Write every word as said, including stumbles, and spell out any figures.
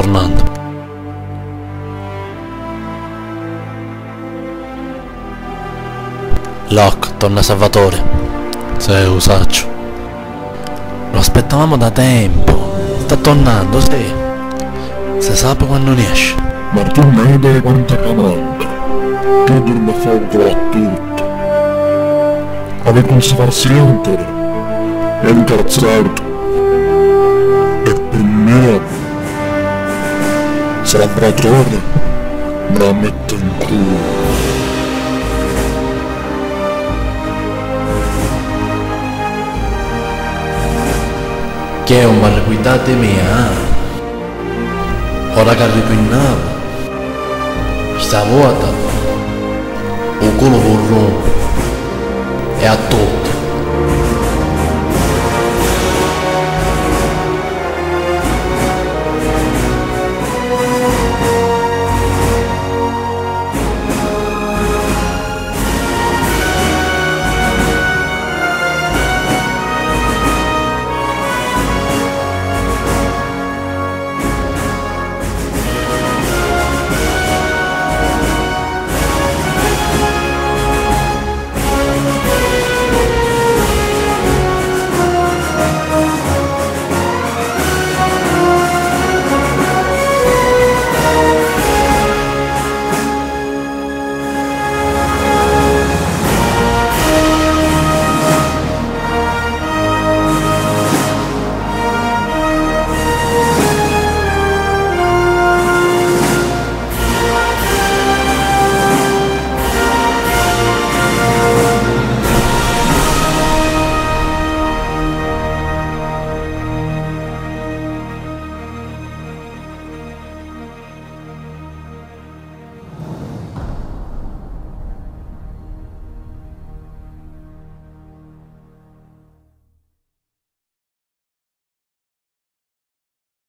Tornando. Locke, torna Salvatore. Sì, u sacciu. Lu aspettavamo da tempo. Sta tornando, sì. Se sape quannu niesce. Ma tu vedi quantu ca manca. Tu durmi a fa un culattu. Avè cunsifarsi l'interi e incarzatu. E pi mia se l'ambratori mi la mettu in culu. Che un m'arricuiddati mia, ah? Ora ca ricuinnava, sta vota u culu vurrunu e a tutti.